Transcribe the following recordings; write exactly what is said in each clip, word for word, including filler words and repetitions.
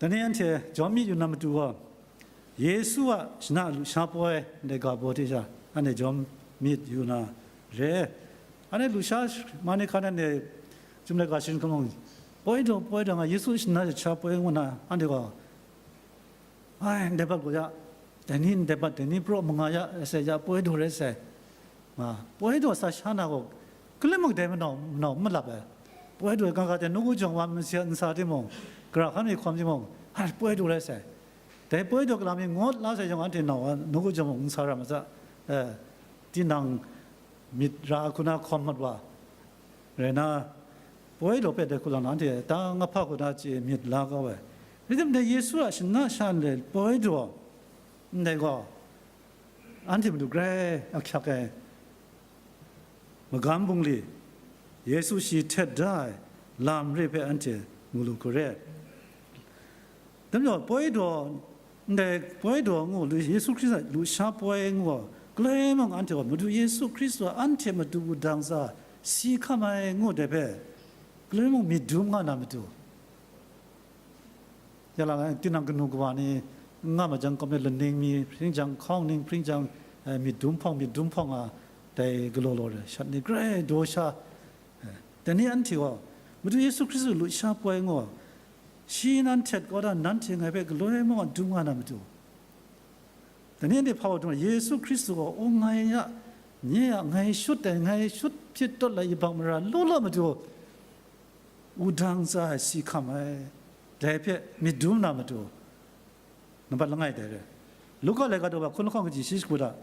Dai ni anhte jawm myit yu na matu gaw, Yesu a shana lusha poi ndai ga baw hte sha, anhte jawm myit yu na re. Anhte lusha mani hkan anhte Chyum laika sharin hkam mung, poi daw, poi daw nga, Yesu shana lusha poi ngu na, anhte gaw, ai, ndai bat gaw ya, dai ni ndai bat, dai ni praw manga ya, rai sai, ya poi daw rai sai. Nga, poi daw sa sha na gaw, galoi mung dai manau, manau n malap ai. Poi daw kangka dai nawku jawng wa nsa, nsa timung, gara hkan mi hkawm timung, ai, poi daw rai sai. Dai poi daw gala mi ngut la sai jawng, anhte nau a nawku jawng mung nsa ra ma sa, eh, tinang myit ra hku na hkawm mat wa, rai na, poi daw hpe dai hku lang na, anhte ta nga hpa hku na chye myit la kau ai. Rai timung dai Yesu a shana sha ndai poi daw, ndai gaw, anhte matu grai ahkyak ai magam bungli, Yesu shi htet da ai lam re hpe anhte mu lu hku re. Dai majaw, poi daw, ndai poi daw ngu lu, Yesu Hkristu a lusha poi ngu, galoi mung anhte gaw Madu Yesu Hkristu a anhte matu wudang tsa si hkam ai ngu dai hpe, galoi mung myit dum nga na matu, ya la, tinang kanu kawa ni n nga ma jang, kawm e laning mi hpring jang, hkawng ning hpring jang, eh, myit dum hpawng, myit dum hpawng a, dai galaw law re, shat ni grai daw sha, eh, dai ni anhte gaw, Madu Yesu Hkristu lusha poi ngu, shi nan htet kau da, nanhte ngai hpe galoi mung a dum nga na matu, dai ni anhte hpa wa dung, Yesu Hkristu gaw, o, ngai a, nye a, ngai shut ai, ngai shut hpyit tawt lai yubak mara law law matu, wudang tsa ai si hkam ai, dai hpe myit dum na matu, nambat langai dai re. Luka laika daw ba hkun lahkawng kaji shi shagu da,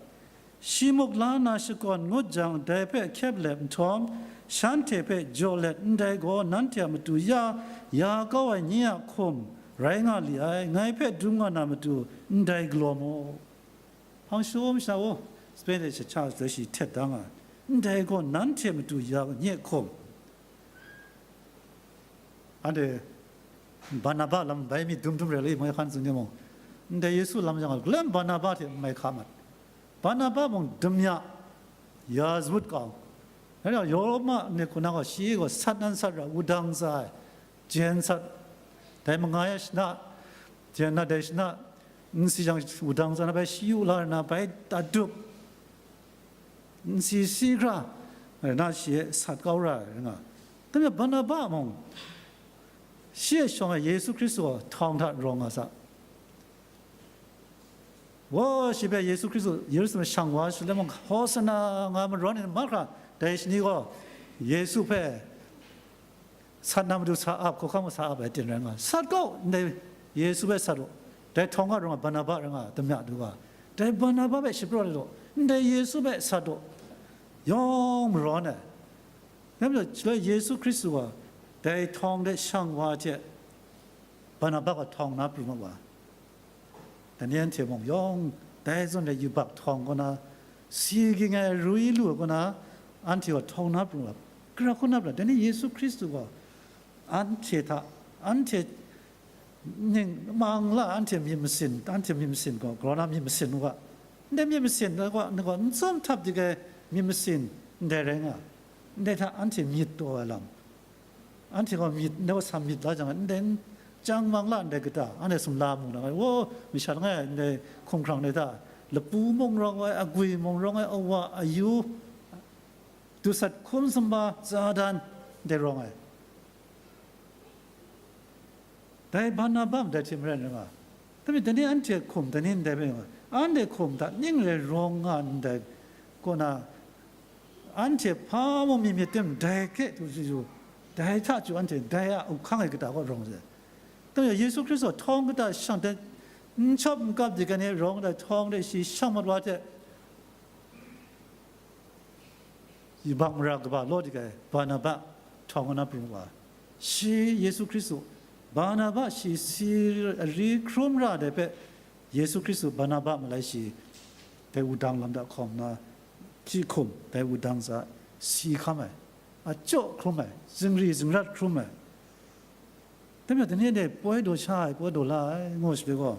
shi muk la na shakawn ngut jang, dai hpe hkyep let nhtawm, shanhte hpe jaw let, ndai gaw nanhte a matu ya, ya kau ai nye a hkum rai nga li ai, ngai hpe dum nga na matu, ndai galaw mu. Hpang shum sha u, Spain de shacha zaw shi htet da nga ai, ndai gaw nanhte matu ya nye hkum. Anhte Barnaba lam bai myit dum dum re le, moi hkan tsun ni mung, ndai Yesu lam jang a, galem Barnaba hte n mai hka mat. Barnaba mung damya ya zawut kau. Rai nna, Roma ni hku na gaw, shi gaw sat nan sat ra, wudang tsa ai, jen sat, dai manga ya shana, jen na dai shana, nsi jang wudang tsa na bai shi yu la na bai da dup, nsi si hkra, rai na shi e sat kau ra ai nga. Dai majaw Barnaba mung, shi e shawng ai Yesu Hkristu gaw htawng hta rawng nga sa. Wa, shi hpe Yesu Hkristu Yerusalem shang wa shaloi mung, Hosana nga marawn ai mahkra, dai shani gaw Yesu hpe sat na matu sa ap, hkawhkam sa ap ai tin rai nga, sat kau, ndai Yesu hpe sat u, dai htawng hta rawng ai Barnaba rai nga, damya du ga, dai Barnaba hpe shapraw lu, ndai Yesu hpe sat u, yawng marawn ai. Dai majaw, shaloi Yesu Hkristu gaw dai htawng de shang wa hte Barnaba gaw htawng na pru mat wa. Dai ni anhte mung yawng dai zawn de yubak htawng kaw na, si ging ai ru i lu ai kaw na, anhte gaw htawng na pru mat wa. Gara hku na pru, dai ni Yesu Hkristu gaw anhte hta, anhte ning mang la, anhte myit masin, anhte myit masin gaw, grau na myit masin u ga. Ndai myit masin gaw, gaw n tsawm htap dik ai myit masin ndai rai nga, ndai hta anhte myit taw ai lam, anhte gaw myit, ndai gaw sa myit la jang, ndai n-, chyang mang la ndai kata, anhte sumla mu na, wo, masha langai ndai hkumhkrang dai hta, lapu mung rawng ai, agwi mung rawng ai, awa, ayu, dusat hkum sumba, tsa dan, ndai rawng ai. Dai Barnaba ndai hte maren rai nga. Dai majaw, dai ni anhte hkum, dai ni ndai bai nga. Anhte hkum hta ning rai rawng nga ndai, kaw na, anhte hpa mung myit myit tim dai hte du ju ju, dai hta chyu anhte dai a up hkang ai kata kaw rawng sai. Dai majaw, Yesu Hkristu htawng kata shang dai, n shawp n kap dik ai ni rawng dai htawng de shi shang mat wa hte, yubak mara kaba law dik ai Barnaba htawng na pru wa. Shi Yesu Hkristu, Barnaba shi si ari hkrum ra dai hpe, Yesu Hkristu Barnaba malai shi dai wudang lam da hkawm na, shi hkum dai wudang tsa si hkam ai, ajaw hkrum ai, zingri zingrat hkrum ai. Dai majaw, dai ni de poi daw sha ai, poi daw la ai, ngu shaloi gaw,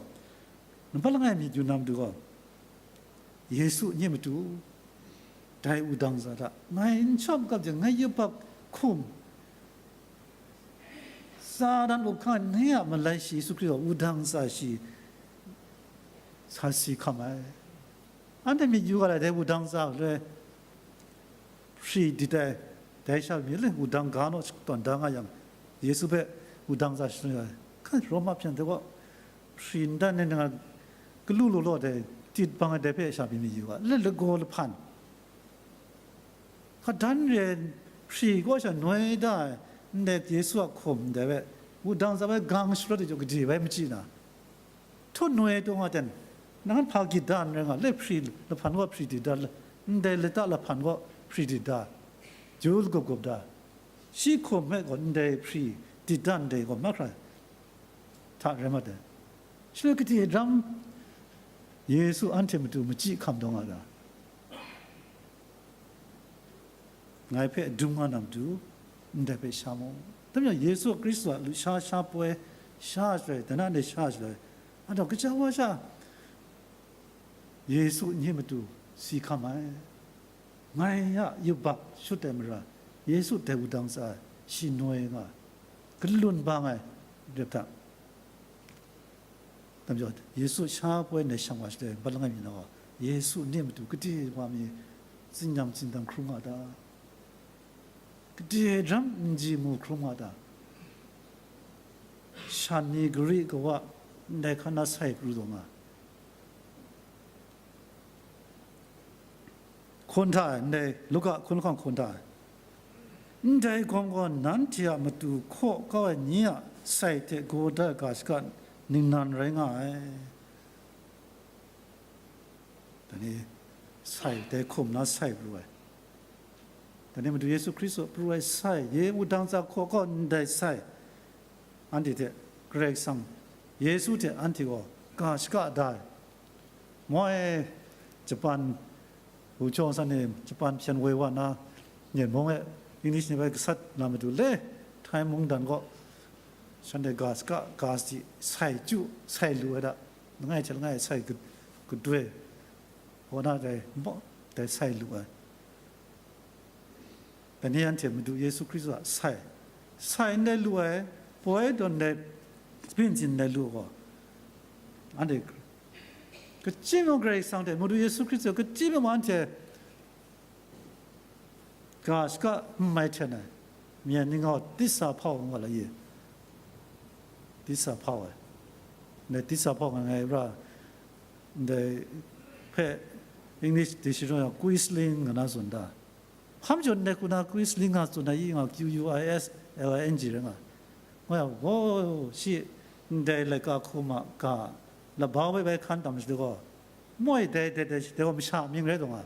nampat langai myit yu na matu gaw, Yesu nye matu, dai wudang tsa hta, ngai n shawm kap jang, ngai yubak hkum, Satan up hkang ni a malai shi Yesu Hkristu a wudang tsa shi sa si hkam ai. Anhte myit yu ga lai, dai wudang tsa loi hpri dit ai, dai sha myit le wudang ga naw tawn da nga yang, Yesu hpe wudang tsa shaloi ai. Kan Roma hpyen hte gaw hpri n dan ai nga, galu law law dai tit bang ai dai hpe sha myit yu ga, le lagaw lahpan. Hkadan re hpri kaw sha noi da ai, ndai Yesu a hkum ndai hpe, wudang tsa bai gang sharawt ai jaw gade bai machyi na, htu noi taw nga ten, nang hpa git da n rai nga, le hpri lahpan gaw hpri dit da, ndai lata lahpan gaw hpri dit da, yu lagup gup da, shi hkum hpe gaw ndai hpri dit da ndai gaw mahkra hta rai mat ai. Shaloi gade ram Yesu anhte matu machyi hkam taw nga da. Ngai hpe dum nga na matu, ndai hpe sha mu. Dai majaw, Yesu Hkristu a lusha sha poi, sha shaloi, dana de sha shaloi, anhte gaja wa sha Yesu n ye matu si hkam ai. Ngai a yubak shut ai mara, Yesu dai wudang tsa shi noi nga, galun bang ai rep hta. Dai majaw, Yesu sha poi ndai shang wa shaloi, bat langai mi na gaw, Yesu ni matu gade wa mi, tsinyam tsindam hkrum nga ta? Gade ram nji mu hkrum nga ta? Shan ni gari kawa ndai hkan na sai pru taw nga. Hkun hta e, ndai Luka hkun lahkawng hkun hta e, ndai gawm gaw nanhte a matu hkaw kau ai ni a sai hte gaw da ai ga shaka ningnan rai nga ai. Dai ni sai, dai hkum na sai pru ai. Dai ni Madu Yesu Hkristu pru ai sai, ye wudang tsa hkaw kau ndai sai, anhte hte Karai Kasang Yesu hte anhte gaw ga shaka da ai. Moi, Japan, wuchawng san e Japan hpyen woi wa na, Myen mung e English ni bai gasat na matu le, Thai mungdan gaw shanhte ga shaka, ga sadi, sai chyu, sai lu ai da, langai hte langai sai gu-, gudoi, kaw na dai, dai sai lu ai. Dai ni anhte Madu Yesu Hkristu a sai, sai ndai lu ai, poi dawn ndai, byin sin ndai lu ai gaw, anhte kachyi mung Karai Kasang hte Madu Yesu Hkristu kachyi mung anhte ga shaka n mai hten ai, myen ni gaw tisa hpau nga la ye, tisa hpau ai, ndai tisa hpau nga ngai ra, ndai hpe English dictionary yang quisling nga na tsun da. Hpa majaw ndai hku na quisling nga tsun ai, i nga Q U I S L I N G rai nga. Ngai a, wo, shi ndai laika hkum a ga labau bai bai hkan tam shi gaw, moi dai dai dai shi dai gaw masha mying rai taw nga.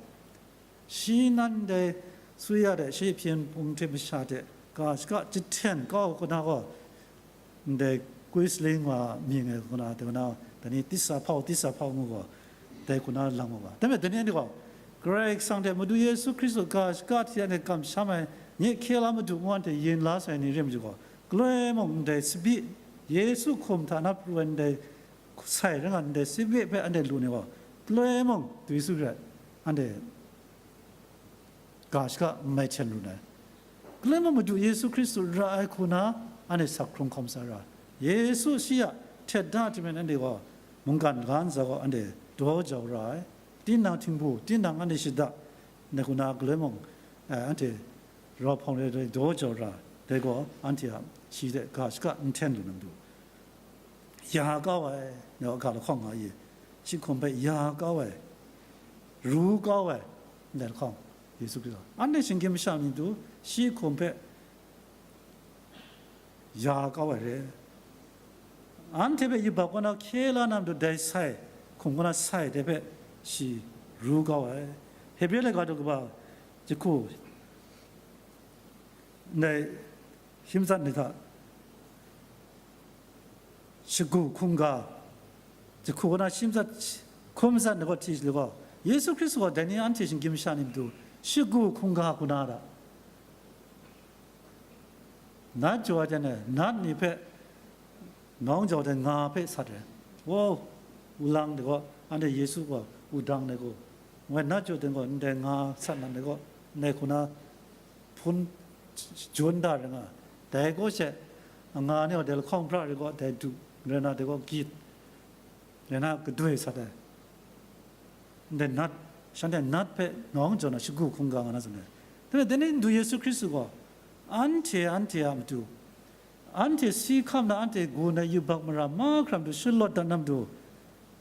Shi nan dai Suria de shi hpyen pum hte masha hte ga shaka jahten kau hku na gaw, ndai quisling wa mying ai hku na, dai na, dai ni tisa hpau, tisa hpau ngu gaw, dai hku na lang wa ga. Dai majaw, dai ni anhte gaw, Karai Kasang hte Madu Yesu Hkristu ga shaka hte anhte kamsham ai, nye hkye la Madu ngu anhte yin la sai ni rim ju gaw, galoi mung ndai sabi, Yesu hkum hta na pru ai ndai sai rai nga ndai sabi hpe anhte lu ni gaw, galoi mung dwi su rai, anhte ga shaka n mai hten lu ai. Galoi mung Madu Yesu Hkristu ra ai hku na, anhte sak hkrung hkawm sa ra. Yesu shi a htet da hte maren anhte gaw mungkan ga ntsa gaw anhte daw jau ra ai. Tinang htingbu, tinang anhte shada, ndai hku na galoi mung, eh, anhte rau hpawng re re daw jau ra, dai gaw anhte a shi hte ga shaka n hten lu na matu. Ya kau ai, ngai wa ga lahkawng nga ye, shi hkum hpe ya kau ai, ru kau ai, ndai lahkawng, Yesu Hkristu, anhte shinggyim masha ni matu shi hkum hpe ya kau ai re. Anhte hpe yubak kaw na hkye la na matu dai sai, hkum kaw na sai dai hpe shi ru kau ai. Hebre laika daw kaba jahku, ndai shim tsat ni hta, shagu hkungga, jahku kaw na shim tsat, hkum tsat ni gaw hti lu gaw, Yesu Hkristu gaw dai ni anhte shinggyim masha ni matu shagu hkungga hku na da. Nat jaw ai jan e, nat ni hpe nawng jau ai nga hpe sat ai. Wow, wulang de gaw, anhte Yesu gaw wudang de gaw, ngai nat jaw ai jan gaw, ndai nga sat na de gaw, ndai hku na hpun jun da rai nga, dai gaw she, Anga ni gaw dai lahkawng pra rai gaw, dai du, rai na dai gaw gyit, rai na kadoi sat ai. Ndai nat, shanhte nat hpe nawng jaw na shagu hkungga nga na zawn ai. Dai ni, dai ni Madu Yesu Hkristu gaw, anhte, anhte a matu, anhte si hkam na, anhte gun ai yubak mara mahkra matu shalawt dat na matu,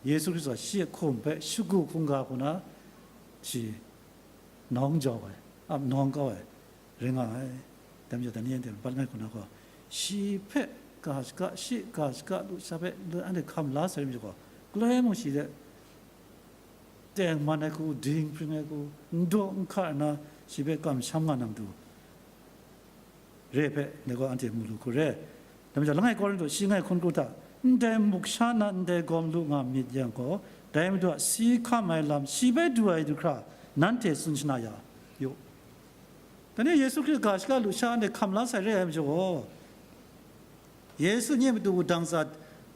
Yesu Hkristu gaw shi a hkum hpe shagu hkungga hku na, shi nawng jau ai, ap nawng kau ai, rai nga ai. Dai majaw, dai ni anhte bat langai hku na gaw, shi hpe ga shaga, shi ga shaga lu sha hpe anhte hkam la sai rai majaw gaw, galoi mung shi hte teng man ai hku, dinghpring ai hku, n daw n hka na, shi hpe kamsham nga na matu, re hpe, dai gaw anhte mu lu hku re. Dai majaw, langai Korinhtu shi langai hkun kru hta, ndai muk sha na ndai gawm lu nga myit yang gaw, dai Madu a si hkam ai lam shi bai du ai du hkra, nanhte tsun shana ya yu. Dai ni Yesu Hkristu ga shaga lu sha anhte hkam la sai re ai majaw gaw, Yesu nye Madu wudang tsa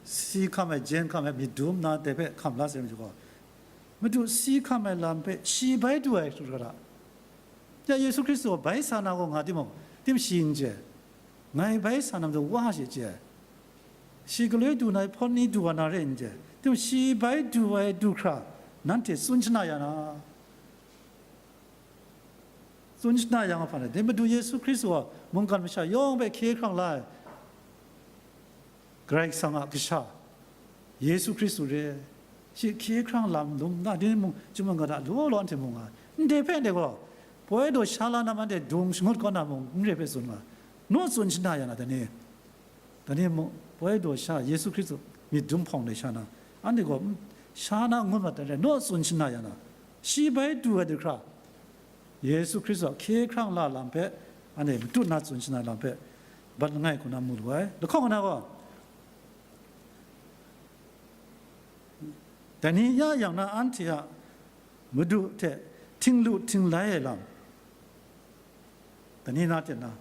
si hkam ai, jen hkam ai, myit dum nna dai hpe hkam la sai majaw gaw, Madu si hkam ai lam hpe shi bai du ai hkra hta, ya Yesu Hkristu gaw bai sa na gaw nga timung, tim shi n chye, ngai bai sa na majaw Wa shi chye, shi galoi du na hpawn ni du wa na re n chye, tim shi bai du ai du hkra, nanhte tsun shana ya na. Tsun shana yang a hpa na, dai Madu Yesu Hkristu gaw mungkan masha yawng hpe hkye hkrang la ai Karai Kasang a Kasha, Yesu Hkristu re, shi hkye hkrang lam lum na, dai ni mung, chyum mungga hta law law anhte mu nga ai. Ndai hpe ndai gaw, poi daw sha la na ma anhte dung shangut kau na mung, n re hpe tsun nga ai. Naw tsun shana ya na, dai ni, dai ni mung, poi daw sha Yesu Hkristu myit dum hpawng dai sha na, anhte gaw, mm, sha na ngut mat dai re, naw tsun shana ya na, shi bai du ai du hkra, Yesu Hkristu a hkye hkrang la lam hpe, anhte matut na tsun shana lam hpe, bat langai hku na mu lu ai. Lahkawng na gaw, dai ni ya yang na anhte a Madu hte htinglu htinglai ai lam, dai ni na hte na,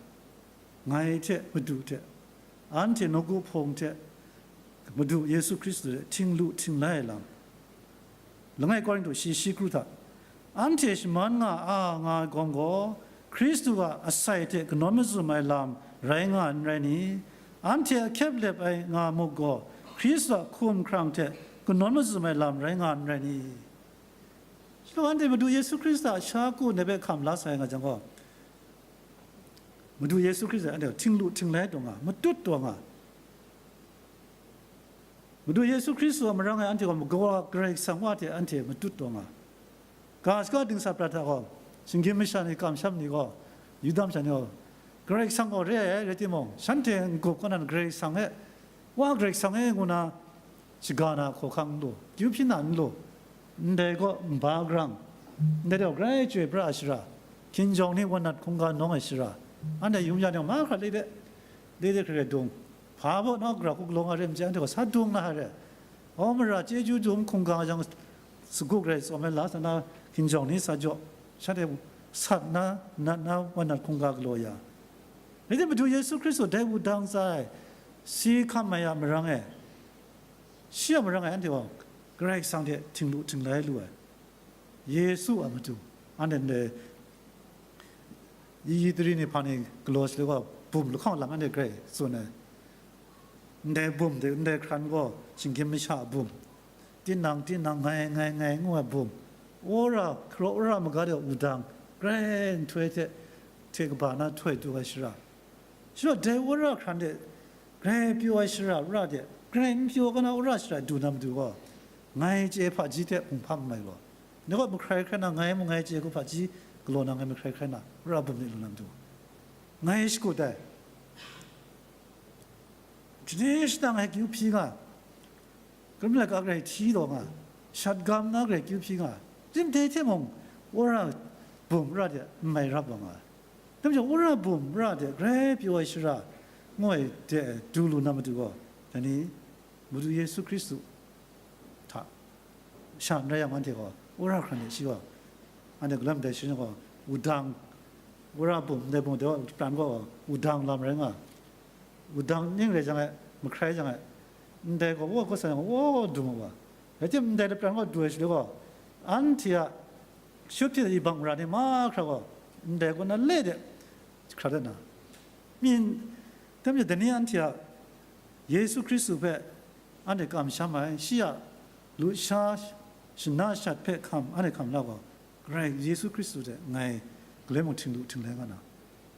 ngai hte Madu hte, anhte nawku hpawng hte Madu Yesu Hkristu hte htinglu htinglai ai lam, langai Korinhtu shi shi kru hta, anhte shaman nga a nga ai gawng gaw, Hkristu a asai hte kanawn mazum ai lam rai nga ai n rai ni? Anhte a hkyep lep ai nga muk gaw, Hkristu a hkum hkrang hte kanawn mazum ai lam rai nga ai n rai ni? Shaloi anhte Madu Yesu Hkristu a sha ku ndai hpe hkam la sai nga jang gaw, Madu Yesu Hkristu anhte htinglu htinglai taw nga, matut taw nga. Madu Yesu Hkristu a marang e anhte gaw magaw a Karai Kasang Wa hte anhte matut taw nga. Ga shaga dingsa prat hta gaw, shinggyim masha ni, kamsham ni gaw, Yuda masha ni gaw, Karai Kasang gaw re ai rai timung, shanhte n-gup kaw na, Karai Kasang e, Wa Karai Kasang e ngu na, shaga na hkawhkang n lu, kyu hpyi na n lu, ndai gaw nba grang, ndai gaw grai chyoi pra ai shara, hkinjawng ni wan nat hkungga nawng ai shara, anhte yum ya ni gaw mahkra le de, le de hkrai hkrai dung, hpa baw na gara hku galaw nga re, mchyi anhte gaw sa dung na re, aw mara chyeju dum hkungga jang, sagu grai tsawm ai la sa na, hkinjawng ni sa jaw, shanhte sat na, nat na, wan nat hkungga galaw ya. Rai timung, Madu Yesu Hkristu dai wudang tsa ai, si hkam ai a marang e, shi a marang e anhte gaw Karai Kasang hte htinglu htinglai lu ai. Yesu a matu, anhte ndai yi yi tari ni hpa ni galaw shaloi gaw, bum lahkawng lam anhte grai tsun ai. Ndai bum de, ndai hkran gaw shinggyim masha a bum, tinang tinang, ngai ngai ngai ngu ai bum, wora, hkaraw wora maga de wudang, grai nhtoi hte, hte kaba na htoi du ai shara, shadaw dai wora hkran de grai pyaw ai shara wora de, grai n pyaw kau na wora shara du na matu gaw, ngai chye hpaji hte hpung hpa n mai gaw, ndai gaw mahkrai hkrai na, ngai mung ngai chye hku hpaji galaw na ngai mahkrai hkrai na, wora bum de lu na matu, ngai shakut ai. Shani shadang ai kyu hpyi nga, karum laika grai hti taw nga, shat gam na grai kyu hpyi nga, rim dai hte mung, wora bum ra de n mai rap wa nga ai. Dai majaw, wora bum ra de grai pyaw ai shara, ngu ai de du lu na matu gaw, dai ni, Madu Yesu Hkristu hta sha n rai yang, anhte gaw wora hkran de shi gaw, anhte galam dai shi gaw, wudang, wora bum ndai bum de pran gaw wudang lam rai nga, wudang ning rai jang e, mahkrai jang e, ndai gaw wa kawt sa yang, wa dum wa, rai tim ndai lapran gaw du ai shaloi gaw, anhte a shut hte yubak mara ni mahkra gaw, ndai kaw na le de hkra dat na, myin Tem je, dai ni anhte a Yesu Hkristu hpe anhte kamsham ai, shi a lusha shana shat hpe hkam, anhte hkam la gaw, Karai Yesu Hkristu hte ngai galoi mung htinglu htinglai nga na,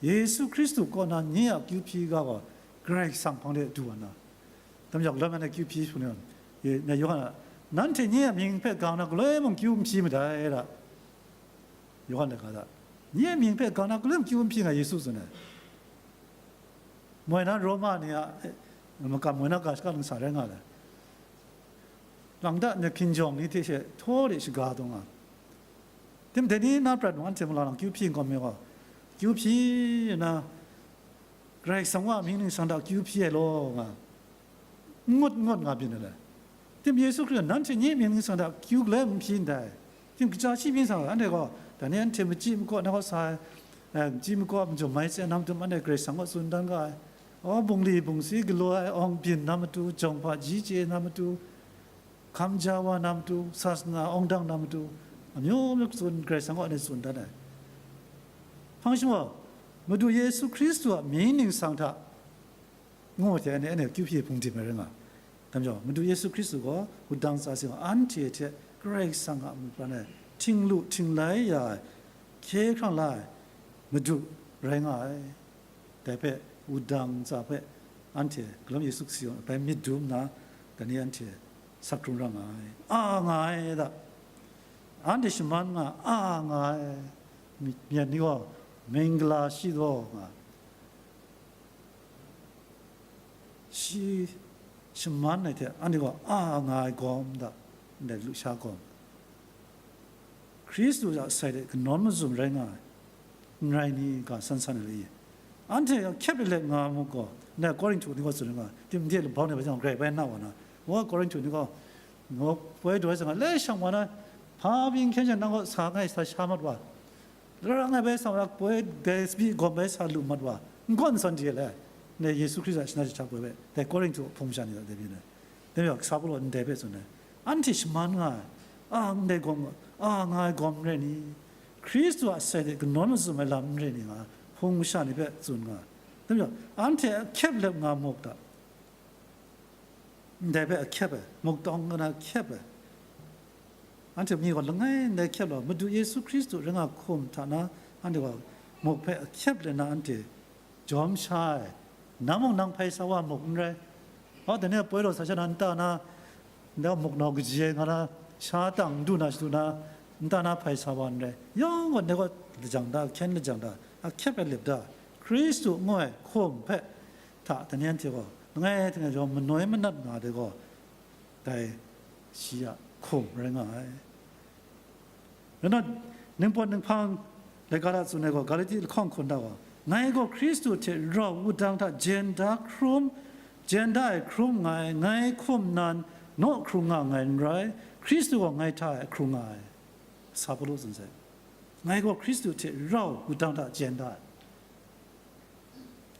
Yesu Hkristu kaw na nye a kyu hpyi ga gaw Karai Kasang hpang de du wa na. Tem je, galoi anhte kyu hpyi hpung ni, ye, na Yawhan a, nanhte nye a mying hpe gang na galoi mung kyu n hpyi madai da. Yawhan laika da, nye a mying hpe gang na galoi mung kyu n hpyi nga Yesu tsun ai. Moi na Roma ni a, eh, makam moi na ga shaka ningsa rai nga ai. Lang da, ni hkinjawng ni hte she htaw de shaga taw nga. Tim dai ni na prat mung anhte mung lang lang kyu hpyi n gaw me gaw, kyu hpyi na, Karai Kasang wa mying ningsang hta kyu hpyi ai law nga, n ngut n ngut nga byin ai le. Tim Yesu Hkristu, nanhte nye mying ningsang hta kyu galoi n hpyi ndai. Tim kaja shi mying ningsang, anhte gaw, dai ni anhte machyi makaw na gaw sa ai, eh, machyi makaw a majum mai hte na matum anhte Karai Kasang kaw tsun dan ga ai. Aw, bungli bungsi galaw ai awng byin na matu, jawng hpaji chye na matu, hkam ja wa na matu, sasana awng dang na matu, amyu myu tsun Karai Kasang kaw anhte tsun dan ai. Hpang shingkang, Madu Yesu Hkristu a mying ningsang hta ngu hte anhte, anhte kyu hpyi hpung dim ai rai nga. Dam jau, Madu Yesu Hkristu gaw wudang tsa sing anhte hte Karai Kasang a mungkan e htinglu htinglai ya ai, hkye hkrang la ai Madu rai nga ai. Dai hpe wudang tsa hpe anhte galawm Yesu Hkristu bai myit dum nna, dai ni anhte sak hkrung ra nga ai, a nga ai da. Anhte shaman nga, a nga ai, myen ni gaw, mingla shi daw nga. Shi shaman ai hte anhte gaw a nga ai gawm da, ndai lusha gawm. Hkristu a sai de kanawn mazum rai nga ai, n rai ni ga san san ai le? Anhte hkyep let nga mu gaw, ndai Korinhtu ni gaw tsun nga, tim de labau ni bai jang grai bai na wa na, wa Korinhtu ni gaw, ngaw poi doi ai, le shang wa na, hpa byin hkyen jang nang gaw sa ngai sa sha mat wa, Lara ngai bai sa wa, poi dai sabi gawm bai sa lu mat wa, n gaw n sawn de le, ndai Yesu Hkristu a shana jahta poi bai, dai Korinhtu hpung masha ni hta dai byin ai. Dai majaw, kasa Pawlu ndai hpe tsun ai, anhte shaman nga ai, a, ndai gawm, a nga ai gawm n rai ni? Hkristu a sai de kanawn mazum ai lam n rai ni nga, hpung masha ni hpe tsun nga. Dai majaw, anhte ahkyep lep nga muk ta. Ndai hpe ahkyep ai, muk tawng na ahkyep ai. Anhte mi gaw langai ndai hkyep law, Madu Yesu Hkristu rai nga hkum hta na, anhte gaw muk hpe ahkyep let na anhte jawm sha ai. Nang mung nang hpai sa wa muk n rai. Hpa, dai ni a poi law sa sha na, nta na, ndai muk nau kaji ai nga na, sha tang n du na shadu na, nta na hpai sa wa n rai. Yawng gaw ndai gaw lajang da, hkyen lajang da, ahkyep ai lep da, Hkristu ngu ai hkum hpe hta, dai ni anhte gaw langai hte langai jawm manoi manat nga ai gaw, dai shi a hkum rai nga ai. Rai nna, ningpawt ninghpang laika hta tsun ai gaw, Galati lahkawng hkun hta gaw, ngai gaw Hkristu hte rau wudang hta jen da hkrum, jen da ai hkrum nngai, ngai hkum nan naw hkrung nga nngai n rai, Hkristu gaw ngai hta e hkrung nga ai. Sa Pawlu tsun sai. Ngai gaw Hkristu hte rau wudang hta jen da ai.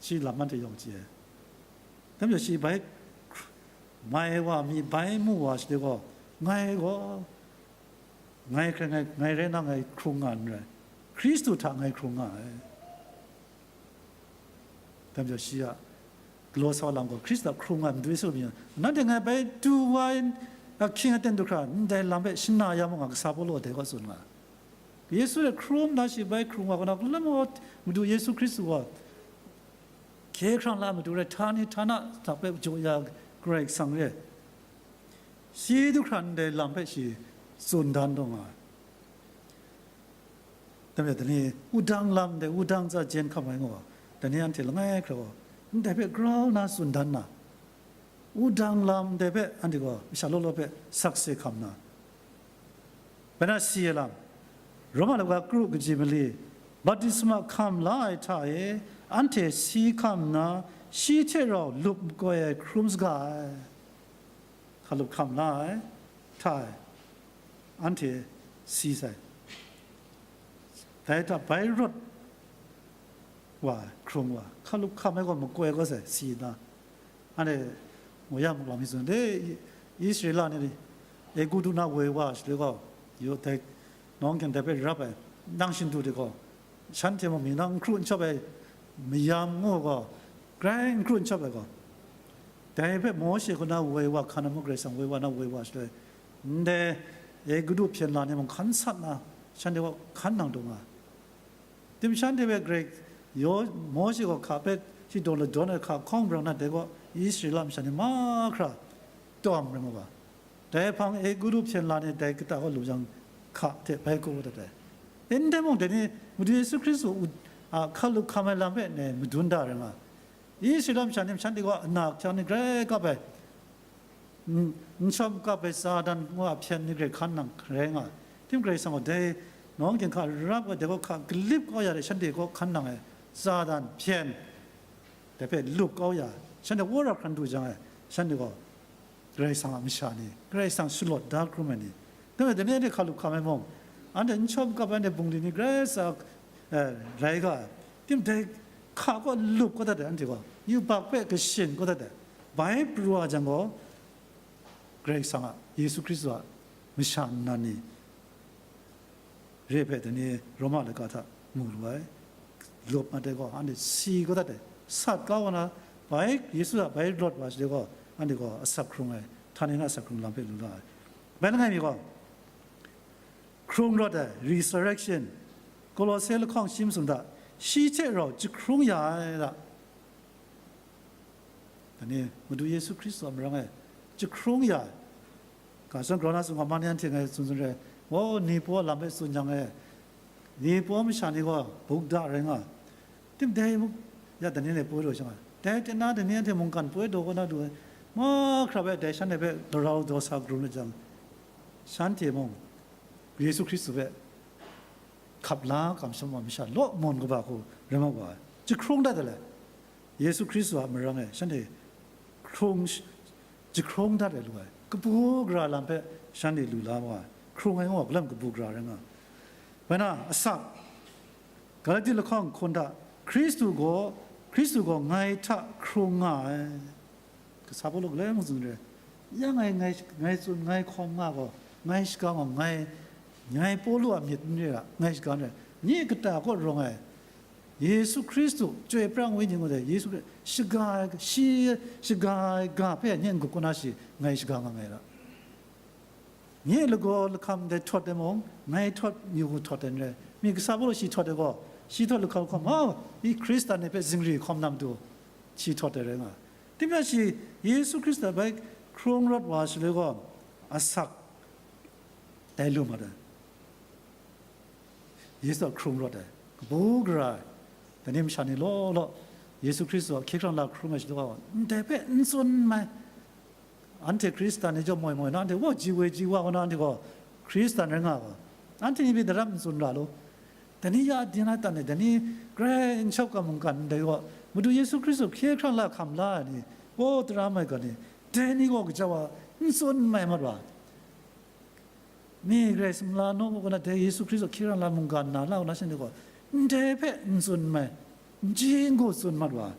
Shi lam anhte yawng chye ai. Dai majaw shi bai mai wa, mi bai mu wa shi de gaw, ngai gaw, ngai hkrai ngai, ngai rai na ngai hkrung nga n rai, Hkristu hta ngai hkrung nga ai. Dai majaw shi a galaw sa wa lam gaw, Hkristu hta hkrung nga ai Madu Yesu mying, nanhte ngai bai du wa ai ahkying aten du hkra, ndai lam hpe shana ya mu nga, kasa Pawlu dai gaw tsun nga ai. Yesu e hkrum na shi bai hkrung wa, kaw na, lama Madu Yesu Hkristu gaw hkye hkrang la Madu rai, htani htana hta hpe jaw ya Karai Kasang re, shi du hkra ndai lam hpe shi tsun dan taw nga ai. Dai majaw, dai ni wudang lam, dai wudang tsa jen hkam ai nga, dai ni anhte langai hkra gaw ndai hpe grau na tsun dan na, wudang lam dai hpe anhte gaw masha law law hpe sakse hkam na, bai na si ai lam, Roma laika kru kaji mali, baptisma hkam la ai hta e, anhte si hkam nna, shi hte rau lup makoi ai hkrum saga ai. Hkalup hkam la ai hta e, anhte si sai. Dai hta bai rawt wa ai, hkrung wa ai, hkalup hkam ai gaw makoi kau sai, si nna. Anhte, mu ya mu lam mi tsun, de, Israela ni, Egutu na woi wa ai shaloi gaw, yu dai, nawng hkyen dai hpe rap ai, nang shindu de gaw, shanhte mung mi nang n hkru n shawp ai mayam ngu gaw, Grai n kru n shap ai gaw, dai hpe Mawshe kaw na woi wa hkan ai mung, Karai Kasang woi wa na woi wa shaloi, ndai Egutu hpyen la ni mung hkan sat na, shanhte kaw hkan nang dung nga. Tim shanhte hpe Karai yaw, Mawshe gaw hka hpe shi daw ladawn ai hka hkawng brang na, dai gaw Israela masha ni mahkra tawm rai nga ga. Dai hpang Egutu hpyen la ni dai kata kaw lu jang, hka hte bai kau dat ai. Ndai mung dai ni Madu Yesu Hkristu a hkalup hkam ai lam hpe ne madun da rai nga. Israela masha ni, shanhte gaw ana hkyang ni grai kap ai, n shawm kap ai Satan ngu a hpyen ni grai hkan nang rai nga. Tim Karai Kasang gaw dai nawng ginhka rap ai, dai gaw hka galip kau ya de, shanhte kaw hkan nang ai Satan hpyen, dai hpe lup kau ya, shanhte wora hkran du jang ai, shanhte gaw Karai Kasang a masha ni, Karai Kasang shalawt da hkrum ai ni, dai hte dai ni anhte hkalup hkam ai mung, anhte n shawm kap ai, anhte bungli ni grai sa, eh, rai ga ai. Tim dai hka kaw lup kau dat ai, anhte gaw yubak hpe kashin kau dat ai. Bai pru wa jang gaw, Karai Kasang a, Yesu Hkristu a masha nnan ni re hpe dai ni Roma laika hta mu lu ai. Lup mat ai gaw, anhte si kau dat ai, sat kau wa na, bai Yesu a bai rawt wa shaloi gaw, anhte gaw asak hkrung ai, htan e na asak hkrung lam hpe lu la ai. Bai langai mi gaw, hkrung rawt ai, resurrection, Kolose lahkawng shi masum hta, shi hte rau jahkrung ya ai hta, dai ni Madu Yesu Hkristu a marang e jahkrung ya ai. Ga shadawn grau na tsun ga, ma ni anhte ngai tsun tsun re, o, ni paw a lam hpe tsun jang e, ni paw masha ni gaw buk da rai nga, tim dai muk ya, dai ni le poi daw shang ai, dai hte na dai ni anhte mungkan poi daw kau na du ai, mahkra hpe dai shanhte hpe larau daw sa karum ai jang, shanhte mung Yesu Hkristu hpe hkap la kamsham wa masha law mawn kaba hku rai mat wa ai. Jahkrung dat ai le, Yesu Hkristu a marang e shanhte hkrung, jahkrung dat ai lu ai, kabu gara lam hpe shanhte lu la wa ai, hkrung ai wa galam kabu gara rai nga. Bai na, asak, Galati lahkawng hkun hta, Hkristu gaw, Hkristu gaw ngai hta hkrung nga ai. Kasa Pawlu galoi mung tsun re, ya ngai, ngai, ngai tsun, ngai hkawm nga gaw, ngai shaga gaw, ngai, ngai Pawlu a myit n re ai, ngai shaga n re ai. Nye kata kaw rawng ai Yesu Hkristu, Chyoi pra ai Wenyi ngu ai Yesu Hkristu, shaga ai, shi shaga ai ga hpe nye n-gup kau na shi, ngai shaga nga ai ra. Nye lagaw lahkam ndai htawt ai mung, ngai htawt yu hku htawt ai n rai. Mi kasa Pawlu shi htawt ai gaw, shi htawt lahkam hkawm, hau, i Hkristan ni hpe zingri hkawm na matu, shi htawt ai rai nga. Tim ya shi, Yesu Hkristu a bai hkrung rawt wa shaloi gaw, asak dai lu mat ai. Yesu a hkrung rawt ai, kabu gara ai, dai ni masha ni law law, Yesu Hkristu a hkye hkrang la hkrung ai shaloi gaw, ndai hpe n tsun mai. Anhte Hkristan ni chyawm moi moi na, anhte wa ji woi ji wa wa na, anhte gaw Hkristan rai nga wa, anhte ni pyi daram n tsun ra law. Dai ni ya di na tan ni, dai ni grai n shawp ga mungkan ndai gaw, Madu Yesu Hkristu hkye hkrang la hkam la ai ni, o, tara mai ga ni, dai ni gaw kaja wa n tsun mai mat wa. Mi grai sumla nawng u kau na, dai Yesu Hkristu hkye hkrang la mungkan na la u na, shanhte gaw ndai hpe n tsun mai, n ji n gu tsun mat wa.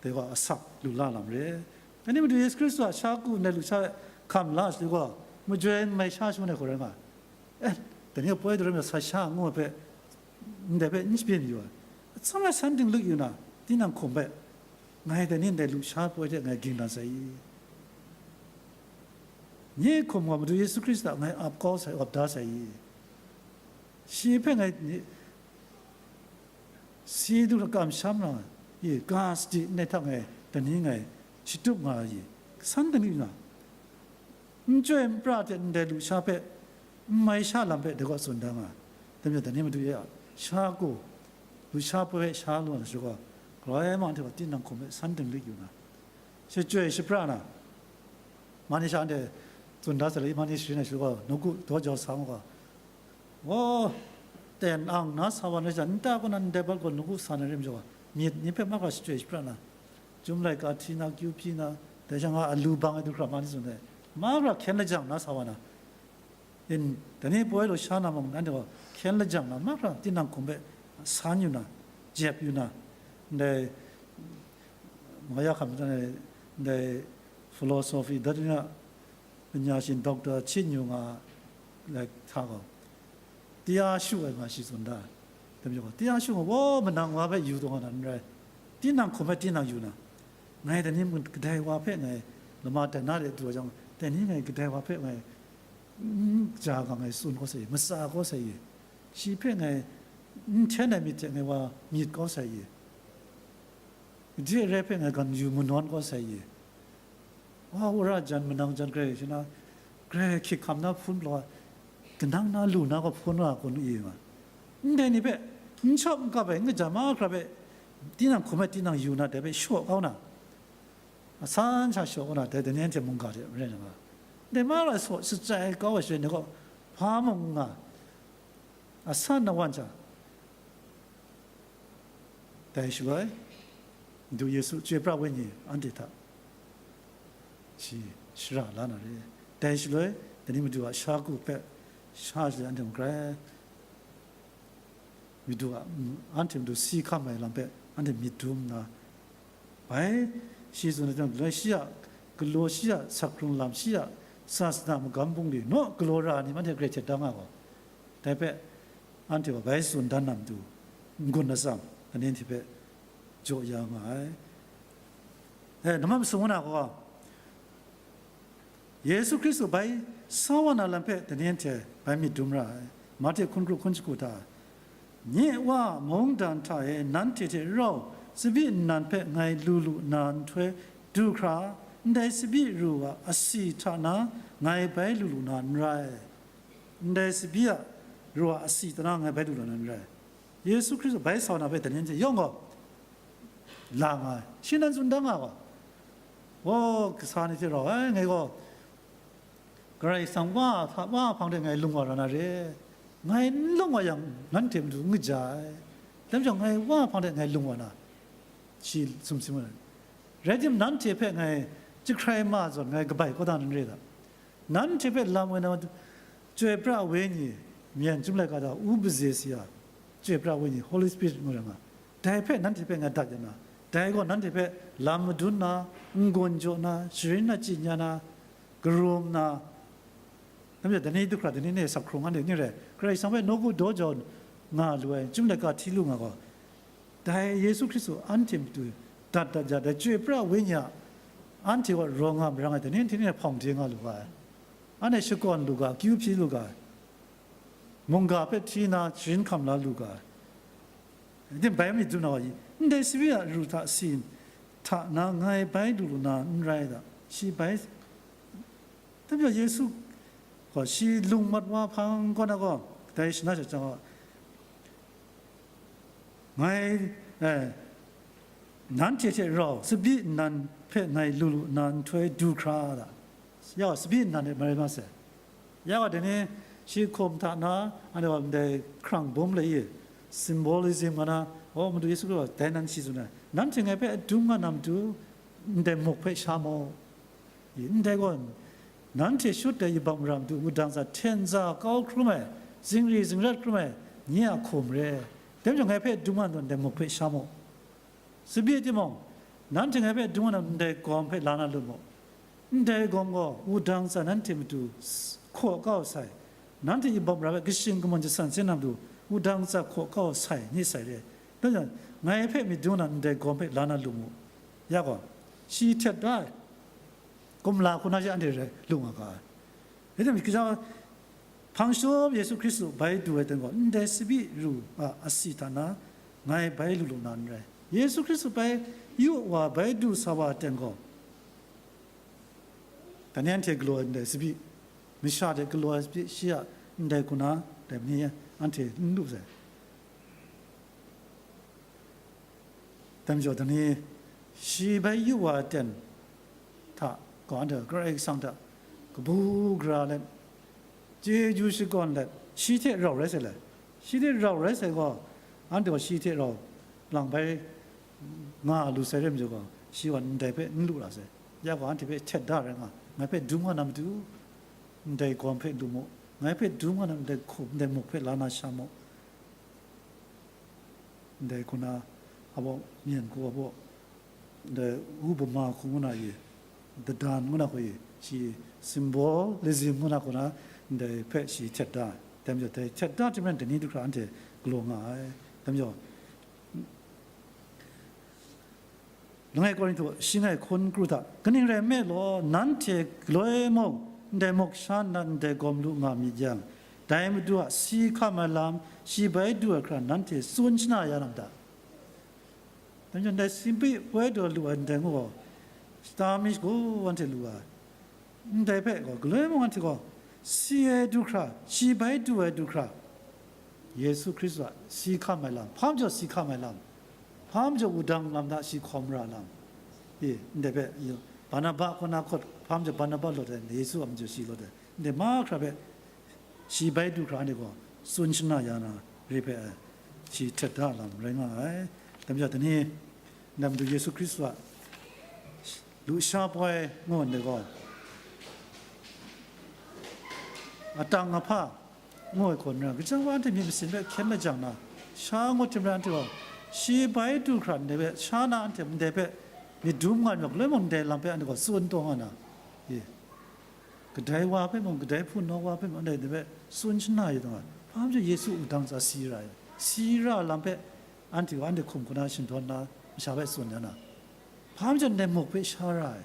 Dai gaw asak lu la lam re. Dai ni Madu Yesu Hkristu a sha ku ndai lusha hkam la shaloi gaw, majoi n mai sha shangun ai hku rai nga. Eh, dai ni poi daram ya sa sha ngu ai hpe, ndai hpe n shabyin yu ai. Atsam ai san dinglik yu na, tinang hkum hpe, ngai dai ni ndai lusha poi hte ngai ging dan sai i? Nye hkum gaw Madu Yesu Hkristu a ngai ap kau sai, ap da sai i? Shi hpe ngai ni, si du kamsham na, i ga sadi ngai hta ngai dai ni ngai shatup nga ai i? San dinglik nga, n chyoi n pra hte ndai lusha hpe, n mai sha lam hpe dai gaw tsun da nga. Dai majaw dai ni Madu ya sha ku, lusha poi hpe sha lu na shaloi gaw, galoi ma hte gaw tinang hkum hpe san dinglik yu na, shachyoi shapra na, mani sha anhte tsun da sai le, mani sharin ai shaloi gaw, nawku daw jau sa nga gaw, o, ten ang na sa wa na sha, nta kaw na ndai bat gaw nawku sa na rim jaw, myit ni hpe mahkra shachyoi shapra na, Chyum laika hti na, kyu hpyi na, dai sha nga alu bang ai du hkra ma ni tsun ai, mahkra hkyen lajang na sa wa na, in, dai ni poi lusha na mung, nanhte gaw hkyen lajang na, mahkra tinang hkum hpe san yu na, jep yu na, ndai Maya hkam, ndai philosophy, doctrine a panya shin Doctor Chin Yu nga, like, hta gaw, taya shu ai nga shi tsun da. Dai majaw gaw, taya shu nga, wa, manang wa hpe yu taw nga na n rai. tinang hkum ai tinang yu na, ngai dai ni mung kadai wa hpe ngai lama dan na de du wa jang, dai ni ngai kadai wa hpe ngai n ja ga ngai tsun kau sai, matsa kau sai, shi hpe ngai n hten ai myit hte ngai wa myit kau sai, gade re hpe ngai gan yu manawn kau sai, wa wora jan manang jan grai shi na, grai hkyik hkam na hpun law, kanang na lu na gaw hpun wa kun i nga. Ndai ni hpe n shawp n kap ai, n kaja mahkra hpe, tinang hkum ai tinang yu na, dai hpe shaw kau na, asan sha shaw kau na, dai dai ni anhte mungga hte maren nga. Dai mara saw shatsai kau ai shaloi ni gaw, hpa mung n nga, asan na wan jang, dai shaloi, Madu Yesu chyoi pra wenyi anhte hta shi shara la na re. Dai shaloi, dai ni Madu a sha ku hpe sha shaloi anhte mung grai, Madu a, mm, anhte Madu si hkam ai lam hpe anhte myit dum nna, bai shi tsun ai jang, shi a galaw, shi a sakhkrung lam, shi a sasana magam bungli naw galaw ra ai ni anhte grai htet da nga gaw, dai hpe anhte gaw bai tsun dan na matu, n-gun atsam, anen hte hpe jaw ya nga ai. E, namam sung na gaw, Yesu Hkristu bai sa wa na lam hpe dai ni anhte bai myit dum ra ai. Mahte hkun kru hkun shagu hta, nye Wa mungdan hta e nanhte hte rau tsabyi nnan hpe ngai lu lu na nhtoi du hkra, ndai tsabyi ru a asi hta na ngai bai lu lu na n rai. Ndai tsabyi a ru a asi hta na ngai bai lu lu na n rai. Yesu Hkristu bai sa wa na hpe dai ni anhte yawng gaw la nga ai. Shi nan tsun da nga gaw, o, kasa ni hte rau ai, ngai gaw Karai Kasang Wa hpa, Wa hpang de ngai lung wa ra na re. Ngai n lung wa yang, nanhte matu n kaja ai. Dai majaw ngai Wa hpang de ngai lung wa na, shi sumsim ai. Rai timung, nanhte hpe ngai jahkrai ma zawn ngai kabai kau da na n re da. Nanhte hpe lam woi na Madu, Chyoi pra Wenyi, myen chyum laika hta u baze si a, Chyoi pra Wenyi, Holy Spirit ngu ra nga, dai hpe nanhte hpe ngai dat ya na, dai gaw nanhte hpe lam madun na, n-gun jaw na, sharin achyi ya na, karum na, dai majaw dai ni du hkra, dai ni ne sakhkrung anhte ni rai, Karai Kasang hpe nawku daw jau nga lu ai, chyum laika hti lu nga gaw, dai Yesu Hkristu anhte matu dat dat ya, dai Chyoi pra Wenyi a anhte wa rawng nga marang ai, dai ni hte ni hpawng de nga lu ga ai, anhte shakawn lu ga, akyu hpyi lu ga ai, mungga hpe hti na sharin hkam la lu ga ai. Dim bai mi dum na wa, ndai sawi a ru hta si hta na ngai bai lu lu na n rai da, shi bai, dai majaw Yesu gaw shi lung mat wa hpang kaw na gaw, dai shana shajang gaw, ngai, eh, nanhte hte rau tsabyi nnan hpe ngai lu lu na nhtoi du hkra da, ya gaw tsabyi nnan e marai ma sai. Ya gaw dai ni shi hkum hta na, anhte gaw ndai hkrang bum lai e, symbolism nga na, o, Madu Yesu Hkristu dai nan shi tsun ai, nanhte ngai hpe dum nga na matu, ndai muk hpe sha mu. I, ndai gaw, nanhte shut ai yubak mara matu wudang hta hten za kau hkrum ai, zingri zingrat hkrum ai, nye a hkum re. Dai majaw ngai hpe dum nga na ndai muk hpe sha mu. Tsabyi timung, nanhte ngai hpe dum nga na ndai gawm hpe la na lu mu. Ndai gawm gaw wudang hta nanhte matu s-, hkaw kau sai, nanhte yubak mara hpe kashing kamawn jasan seng na matu wudang hta hkaw kau sai, ni sai re. Dai majaw, ngai hpe myit dum nga na ndai gawm hpe la na lu mu. Ya gaw, shi htet da ai. Kumla hku na shi anhte rai lu nga ga ai. Rai timung, kaja hpang shawm Yesu Hkristu bai du ai ten gaw, ndai tsabyi ru a asi hta na ngai bai lu lu na n rai. Yesu Hkristu bai yu wa bai du sa wa ten gaw, dai ni anhte galaw ai ndai tsabyi, masha hte galaw ai tsabyi shi a ndai hku na, dai ni anhte n lu sai. Dai majaw, dai ni shi bai yu wa ai ten hta gaw, anhte Karai Kasang hta kabu gara let, chyeju shakawn let, shi hte rau rai sai let, shi hte rau rai sai gaw, anhte gaw shi hte rau lang bai nga lu sai re majaw gaw, shi gaw ndai hpe n lu ra sai. Ya gaw, anhte hpe htet da rai nga, ngai hpe dum nga na matu, ndai gawm hpe lu mu, ngai hpe dum nga na ndai hkum, ndai muk hpe la na sha mu. Ndai hku na, abaw myen hku abaw, ndai upama hku ngu na i, dadan ngu na hku i, shi symbolism ngu na hku na, ndai hpe shi htet da ai. Dai majaw, dai htet da hte maren dai ni du hkra anhte galaw nga ai. Dai majaw, Langai Korinhtu shi ngai hkun kru hta, kaning rai nme law, nanhte galoi mung ndai muk sha nna ndai gawm lu nga myit yang, dai Madu a si hkam ai lam, shi bai du ai hkra nanhte tsun shana ya na ma ta? Dai majaw, ndai si bai du ai lu ai ndai ngu gaw, shata mi shagu anhte lu ai. Ndai hpe gaw, galoi mung anhte gaw, si ai du hkra, shi bai du ai du hkra, Yesu Hkristu a si hkam ai lam, hpa majaw si hkam ai lam, hpa majaw wudang lam hta shi hkawm ra lam, e, ndai hpe, Barnaba kaw na hkawt, hpa majaw Barnaba lawt ai, Yesu a majaw shi lawt ai, ndai mahkra hpe shi bai du hkra anhte gaw tsun shana ya na re hpe ai, shi htet da lam rai nga ai. Dai majaw, dai ni, Nam du Yesu Hkristu a lusha poi ngu ndai gaw, atang ahpa ngu ai hkawn ra, gaja wa anhte myit masin hpe hkyen lajang na, sha ngut hte maren anhte gaw, shi bai du hkra ndai hpe, sha na anhte ndai hpe myit dum nga ai majaw, galoi mung ndai lam hpe anhte gaw tsun taw nga na, e, kadai wa hpe mung, kadai hpunau wa hpe mung, ndai hpe tsun shana ya taw nga, hpa majaw Yesu wudang hta si ra ai, si ra lam hpe anhte gaw anhte hkum hku na shintawn na masha hpe tsun ya na, hpa majaw ndai muk hpe sha ra ai,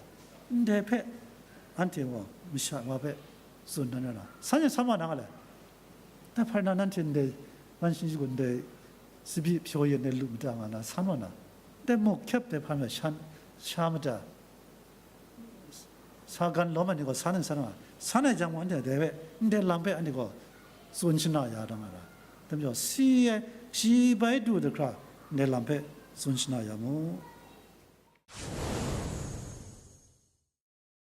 ndai hpe anhte gaw masha wa hpe tsun dan ya na, san e san wa na nga le? Dai hpa rai na nanhte ndai, wan shing shagun ndai, tsabyi pyaw yen ai lu mada nga na, san wa na, ndai muk hkyep dai hpa majaw shan, sha mada, sa gan lawm ai ni gaw san ai san wa, san ai jang mung, anhte dai hpe, ndai lam hpe anhte gaw tsun shana ya da nga ra. Dai majaw, si ai, shi bai du ai hkra, ndai lam hpe tsun shana ya mu.